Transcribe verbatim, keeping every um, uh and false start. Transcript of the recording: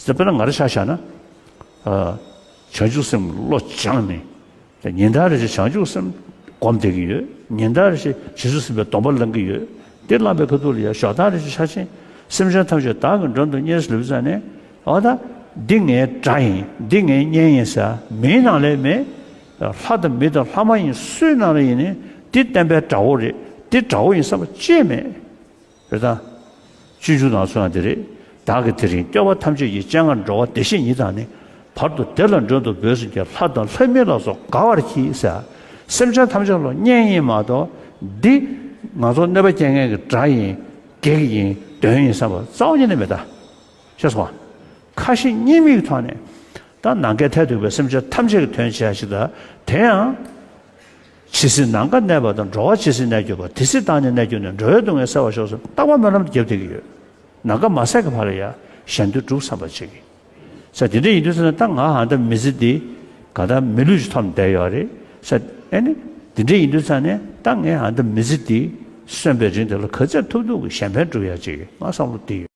དཔེར་ན་ང་རང་ཆ་བཞག་ན། ཨ། བྱང་ཆུབ་སེམས་བློ་སྦྱངས་ནས། ཉིན་ལྟར་རེ་བཞིན་བྱང་ཆུབ་སེམས་སྒོམ་བསྡད་ཀྱི་ཡོད། ཉིན་ལྟར་རེ་བཞིན་རྗེས་སུ་ཟིན་པའི་སྡོམ་པ་ལེན་གྱི་ཡོད། འདི་བླངས་པའི་ཁ་ཐུག་ལ་ཡང་ཞོགས་ཐག་རེ་བཞིན་ཆགས་ཤིང་། སེམས་ཅན་ཐམས་ཅད་བདག་གི་མགྲོན་དུ་གཉེར་ཟེར་ལབ་ཙང་ནས། འོ་ད། འདི་ངའི་དགྲ་ཡིན། འདི་ངའི་གཉེན་ཡིན་ཟེར་མིའི་ནང་ལས་མེད། ལྷ་དང་མི་དང་ལྷ་མ་ཡིན་སུའི་ནང་ལ་ཡིན་ནའི་འདི་བསྟན་པའི་དགྲ་བོ་རེད། འདི་དགྲ་བོ་ཡིན་བསམ་པ་ཅིས་མེད། རེད་དང་། སྤྱོད་འཇུག་ནང་གསུངས་ཡང་དེ་རེད། བདག་གིས་དེ་རིང་སྐྱོབ་པ་ཐམས་ཅད་ཀྱི། སྤྱན་སྔར་འགྲོ་བ་བདེ་གཤེགས་ཉིད་དང་ནི། བར་དུ་བདེ་ལ་མགྲོན་དུ་བོས་ཟིན་གྱི། ལྷ་དང་ལྷ་མིན་ལ་སོགས་དགའ་བར་གྱིས་ཟེར། སེམས་ཅན་ཐམས་ཅད་ལ་གཉེན་ཡིན་མ་གཏོགས། འདི་ང་ཚོ་གནོད་པ་སྐྱེལ་མཁན་གྱི་དགྲ་ཡིན། བགེགས་ཡིན། གདོན་ཡིན་བསམ་པ་རྩ་བ་ཉིད་ནས་མེད་ད། ཤེས་སོང་ང་། ཁ་ཞེ་གཉིས་མེད་ཀྱི་ཐོག་ནས། ད་ནམ་མཁའི་མཐས་གཏུགས་པའི་སེམས་ཅན་ཐམས་ཅད་ཀྱི་དོན་བྱེད་ཡ་ཞིག་དང་། དེ་ཡང་། ཇི་སྲིད་ནམ་མཁའ་གནས་པ་དང་། འགྲོ་བ་ཇི་སྲིད་གནས་གྱུར་པ། དེ་སྲིད་བདག་ནི་གནས་གྱུར་ནས། འགྲོ་བའི་སྡུག་བསྔལ་སེལ་བར་ཤོག་ཟེར་རྟག་པ་སྨོན་ལམ་དུ་བརྒྱབ་བསྡད་ཀྱི་ཡོད། ནམ་མཁའ་མ་ཟད་ཀྱི་བར་ལ་ཡང་གཞན་དོན་སྒྲུབ་བསམ་པ་བྱེད་ཀྱི། ས་དེ་འདྲ་ཡིན་དུས་ཙང་ནས། ད་ང་ཨ་མདའ་མི་ཚེ་འདི་ག་ད་མི་ལུས་ཤིག་ཐོབ་བསྡད་ཡོད་རེད། ས་ཨེ་ནི་དེ་འདྲ་ཡིན་དུས་ཙང་ནས། ད་ངས་ཨ་མདའ་མི་ཚེ་འདི་གསོན་པའི་རིང་དེ་ལ་ག་ཚད་ཐུབ་ཐུབ་ཀྱི་གཞན་ཕན་སྒྲུབ་ཡ་ཅིག་ང་བསམ་བློ་འདི་ཡོད།